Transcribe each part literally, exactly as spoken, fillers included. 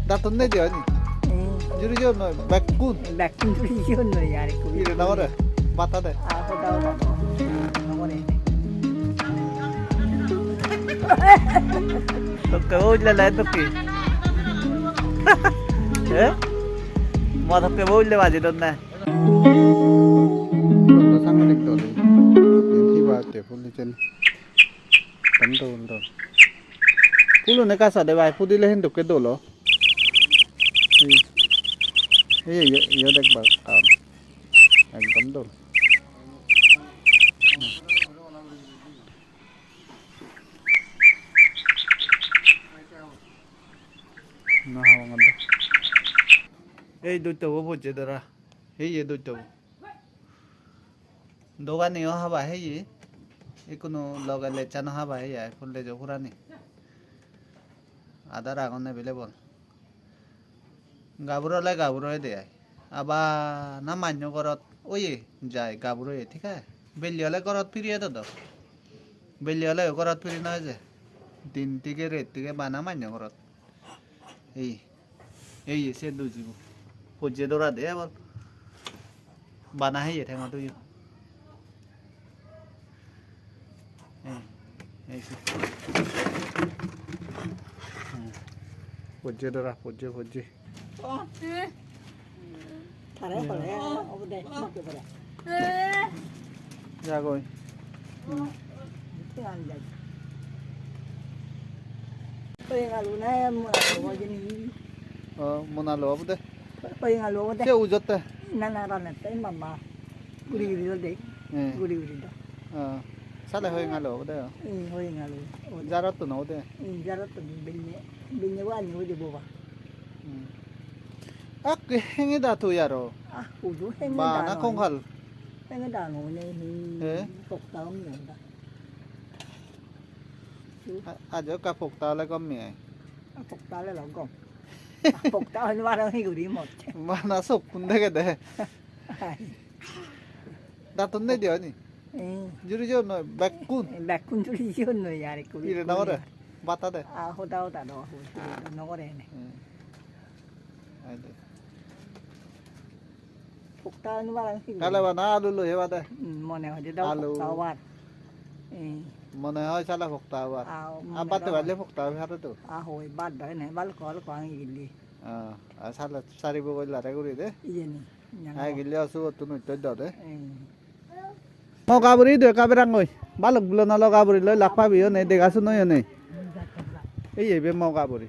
Dattun nei de oni? Hmm. Juri jor noi, bekkun. Bekkun juri jor noi ar ekku. Ire na gore, bata de. Ah, hoda hoda. Na gore. Tokke bo ulle lai tokke. Eh? Ma tokke bo ulle baji don na. Photo sangre dol. Hi ba te phul dichen. Ekdom dol dol. Phulun ekka sade bai, pudile hindokke dol o. Ei, ei, ei, iyot ekbar agon. Ekdom dol. Na habang ado. Ei doitto bo pojje dora. Ei ye doitto bo. Dogani o haba heye, ikkunu loge lechano haba heye ai, pul lejo purani. Adar agon available. Gabur ole gabur oye de ai. Aba na manyo gorot oye jai gabur oye, thik age? Belle ole gorot piri edo do. Belle ole gorot piri no eje. Din tige ret tige bana manyo gorot. Ei, ei, se dujibo. Pojje dora de ebor. Bana heye thengo tuyo. Ei, ei se. Hmm. Pojje dora, pojje, pojje. Tare hole obode, obode. Jagoi. Hoyeng alu na mona lo hijeni. Oh, mona lo obode. Hoyeng alu obode. Se ujotte. Na, na, ranette mama. Guri guri do de. Eh. Guri guri do. Oh. Sale hoyeng alu obode. Hmm, hoyeng alu obode. Jarottun obode. Hmm, jarottun binne. Binne bo ani obode boba. Hmm. Ak hengeda tui aro. Ah, udu hengeda. Bana noi. Kongal. Hengeda noi nei hi. Eh? Pokta om nei da. A-, ajo ka pokta ole gom mi ai. Ah, pokta ole lo gom. Ah, pokta ole mara hi guri mot. Bana sokkun degede. Ai. Dattun nei de oni? Eh. Juri jor noi, bekkun. Bekkun juri jor noi ar ekku. Ire na gore? Bata de. Ah, hoda hoda do, hoda no gore ne. Hmm. Ai de. Pokta ani balan hi. Tale bana alu loi eba de. Hmm, mone hoide do alu. Pokta obar. Eh. Mone hoi sale pokta obar. Ah, mone abatte do. Balle pokta obar to. Ah, hoi, bad do ne, bal kol ko angi gilli. Ah, ah, sale sari bogol lare guri de. Iyeni. Ai gilli osugottun uttoi do de. Eh. Mo gaburi idu ekka berangoi. Balok gulo nalo gaburi loi lak pabi one, dega suno one. Ei ebe mo gaburi.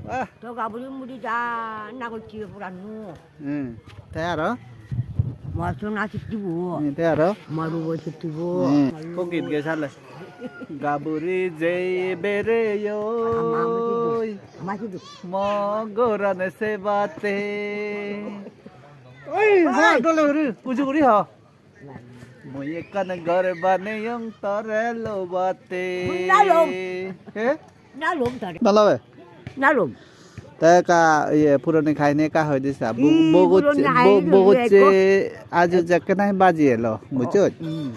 Ah. To gaburi muri ja na gocche puranno. Hmm. Te aro? Mo sona sittibo. Hmm, te aro? Marubo sittibo. Hmm. Kokit ge sale. Gaburi jei bereyoi. Ama, ama sidu. Ama sidu. Mo gorane sebate. Oi, ha, dole guri, uju guri ho. Mui ekkan ghor baneyong tore lobate. Mui nalom. He? Nalom tore. Nalobe? Nalom. Te ekka, iye, puroni kahini ekka hoi disa. Bo-, hi, bogoche, puroni kahini bo-, bogoche ekko. Ajo jekke nahi baji elo, bujchoj? Hmm.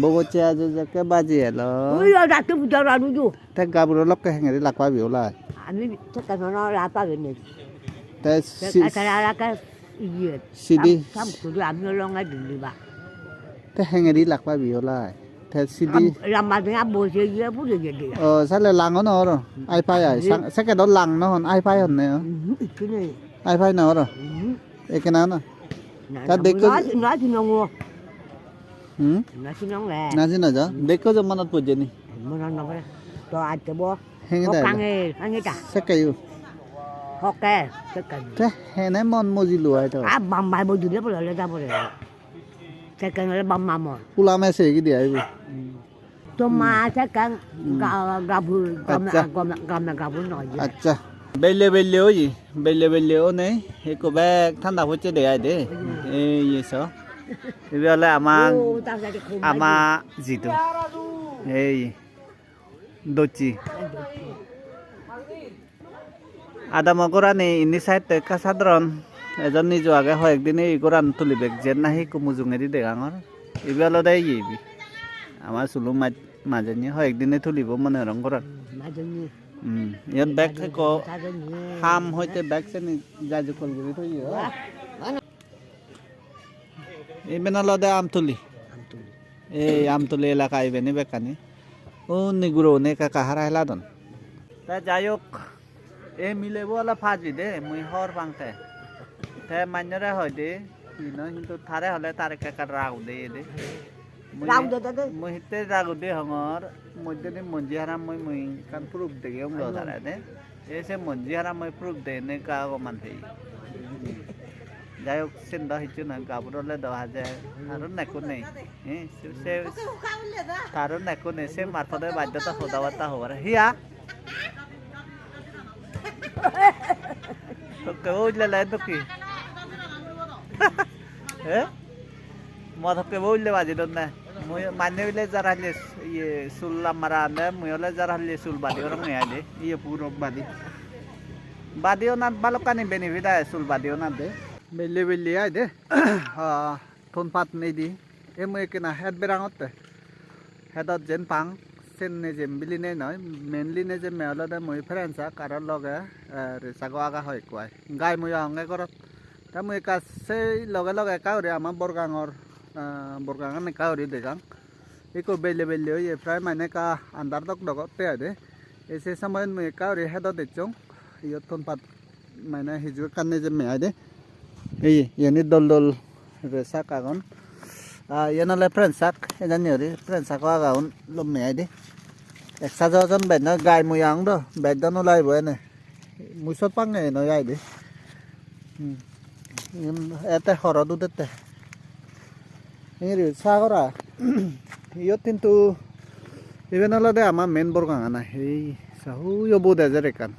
Bogoche ajo jekke baji elo. Ui, o jatto pujo ranu ju. Te gaburo lokke hengeri lak pabi olai? Ami te kano na lak pabi nei. Te si-, te kara lak iye. Sidi. Sam, sam kudu ami olonga dili ba. Te hengeri lak pabi olai? Te sidi. Am, lamba de abo se iye puri gede. O, sale lang no oro. Ai pai ai. Sang, seke do lang no hon, ai pai hon ne o. Mhm, ikkine. Ai pai no oro. Mhm. Ekkena na. Na, ta na, dekko na, na, na, na, na. Hmm? Na sinong le. Na sino jo? Dekko jo monot pojje ni? Monot no pore. To atte bo. Henge da. Hokange, henge da. Sekke yu. Hokke, sekke yu. Te hene mon mojilo ai to. A bambai mojile pore le da pore. Sekke le bamba mon. Pula me se gidi ai bo. Hmm. To ma sekke ga-, gabur, game, acha, game, game gabur no je. Acha. Belle belle oye. Belle belle onei ekko bek thanda pocche de ai de. Ei ye so. Ibe ole ama, oh, ta side khum ama jidu. Ei docchi. Adamo gorani indi side to ekka sadharon. Ejon nijo age, hoyek din ei goran tulibek, jen nahi ekko mujungedi degangor. Ibe olode iye ibe. Ama sulu maj-, majenni hoyek dine tulibo mone horong goran. Majenni. Hmm, iyot bek ekko ham hoite bek seni jai jukkol guri toye. Iben olode Amtuli. Ei Amtuli elaka ibeni bekkani. Undi gurogune ekka ekka hara heladon. Te jai hok, ei milebo ole paji de, mui hobor pang te. Te mannore hoi de, hi noi, hintu tare hole tar ekka ekka rag ude de. Mui, rag ude de. Mui hitte rag ude hongor, moddedi monji haram mui, mui ekkan proof degeyong do tare de. Ei se monji haram mui proof degene ekka ogoman peye. Jai hok, sen do hissu noi, gabur ole do haje, aro nekko nei. Eh, se, se, taro nekko nei, se marpode baddhota hoda batta hobar. Hiya? Tokke bo ujle lai tokke. Eh? Mo tokke bo ujle baji don na. Mui manne bile jar halle s-, iye, sul lamba ragande, mui ole jar halle sul badi oronge ai de. Iye puro badi. Badi onat balokkani benefit age sul badi onat de. Belle belle ai de. Ah, ton pat nei di. E mui ekkena het berangotte. Hedot jen pang, sen nejem bilinei noi. Mainly nejemme olode mui prensak aro loge, eh, resago aga hoi ekko ai. Gai mui agonge gorot. Te mui ekka sei loge loge ekka guri ama Borgangor, eh, Borgangan ekka guri degang. Ekko belle belle oye, prai mane ekka andar dok dok otte ai de. E se somoyot mui ekka guri hedot ecchong. Iyot ton pat mane hiju ekkan nejemme ai de. Ei, iyeni dol dol resak agon. Ah, iyen ole prensak, ejani guri prensako agaun lomme ai de. Ek sajo jon bej noi, gai mui aong do, bej do no lagibo ene. Mui sot pange noi ai de. Hmm. Iyen ete horot udette. Iri sagora. Iyot hintu iben olode ama main Borgang ana. Ei sa huyo bot ejer ekkan.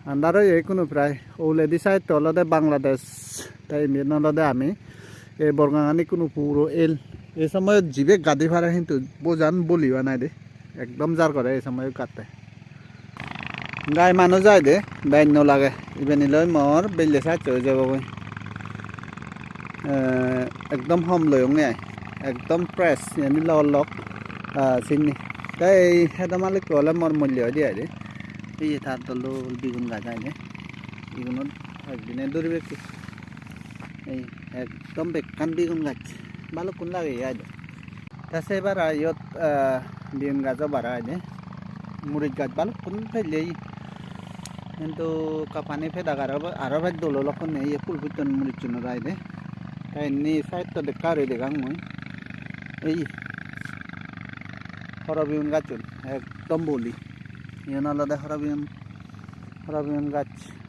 Andar oye ikkunu prai. Uguredi side-to olode Bangladesh. Te iben olode ami ei Borgang ani ikkunu puro el. Ei somoyot jibe gadi pare hintu bojan boli banai de. Ekdom jar gore ei somoyot gatte. Gai manuj ai de, bej no lage. Ibeni loi mor belle sacche oi jabo goi. Eh, ekdom hom loyonge ai. Ekdom fresh, yani lok lok, ah, sinni. Te ei hedo malikko ole mor molle oi de ai de. Ei je tar dol dol bigun gaj ai de. Igunot ekdine duribekke. Ei ekdom bekkan bigun gaj. Balukkun lageye ai de. Te se bara iyot, eh, bigun gajo bara ai de. Muris gaj balukkun pellei. Hintu ekka pani pedak aro, aro bej dol olokkon nei, ye phul putton murissunot ai de. Te indi side-ot ekka guri degang mui. Ei horo bigun gacchun ekdom boli. Iyen olode horo bigun, horo bigun gach,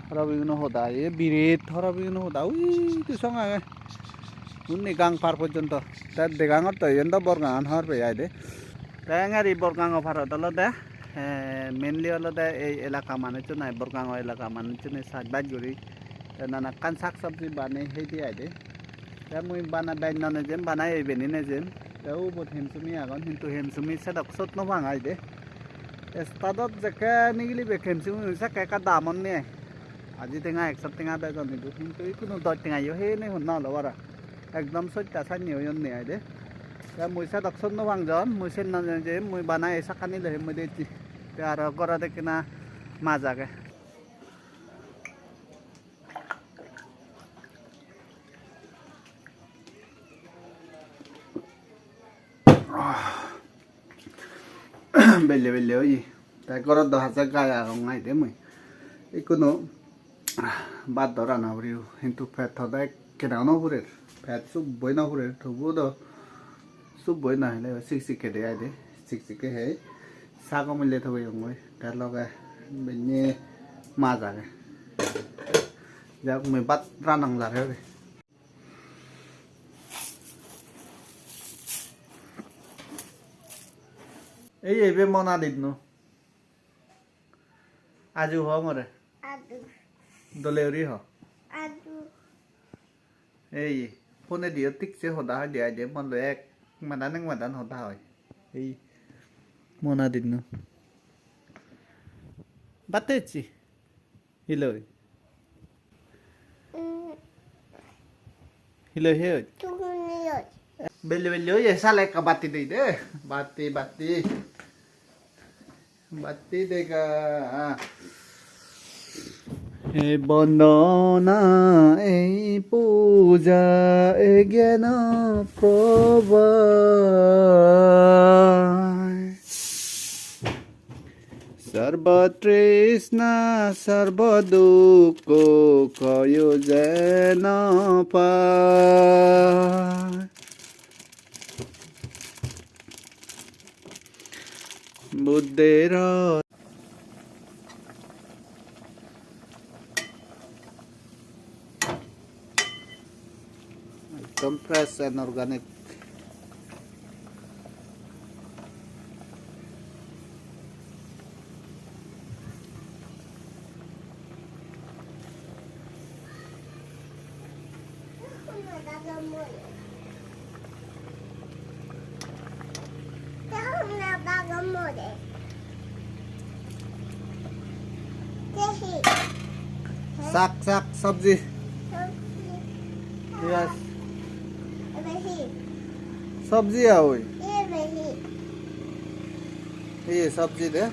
horo biguno hoda. Ye biret horo biguno hoda. Ui, tu song age. Undi gang par pojjonto. Te degangotte iyen do Borgangan hobor pei ai de. Te engari Borgango parot olode, eh, mainly olode ei elaka manuchchun ai, Borgango elaka manuchchune saj baj guri te nanakkan sak sobji banei hei de ai de. Te mui bana bej no nejem, bana ei beni nejem. Te ubot hemsumi agon, hintu hemsumi sedok sot no pang ai de. Estadot jekke nigilibe hemsumi sekke ekka damon nei. Aji tenga, ekso tenga bejon idu, hintu ikkunu doj tenga yo hei nei honna olo para. Ekdom sotta sanne oyon nei ai de. Te mui sedok sot no pang jon, mui sen no je mui bana ei sakkani loi mui de ecchi. Te aro gorot ekkena maj age. Belle belle oye. Te gorot do haja gai agong ai de mui. Ikkunu bhat do rana puribo. Hintu pet hoda ekkena no purer. Pet subboi no purer. Tobuo do subboi no hele siksikke de ai de. Siksikke hei. Sago mile togeyongoi. Te loge benne maj age. Jak mui bhat ranang jare ore. Ei, ei, ibe Monadinno. Aju ho more. Aju. Dole guri ho. Aju. Ei, phone diyo thik se hoda hoi de ai de, mon loi ek madan ek madan hoda hoi. Ei, Monadinno. Batte ecchi. Hiloi? Mm. Hiloi he oi? Tuguni oi. Belle belle oye, sale ekka batti dei de. Batti, batti. Batti dega. Ei bondona, ei puja, ei gyano probhai. Sarbo trishna, sarbo dukko, khoyo jeno pai. Buddhero. Ekdom fresh and organic. Sak, sak, sabji. Yes. Sabji a oi. Ye sabji de.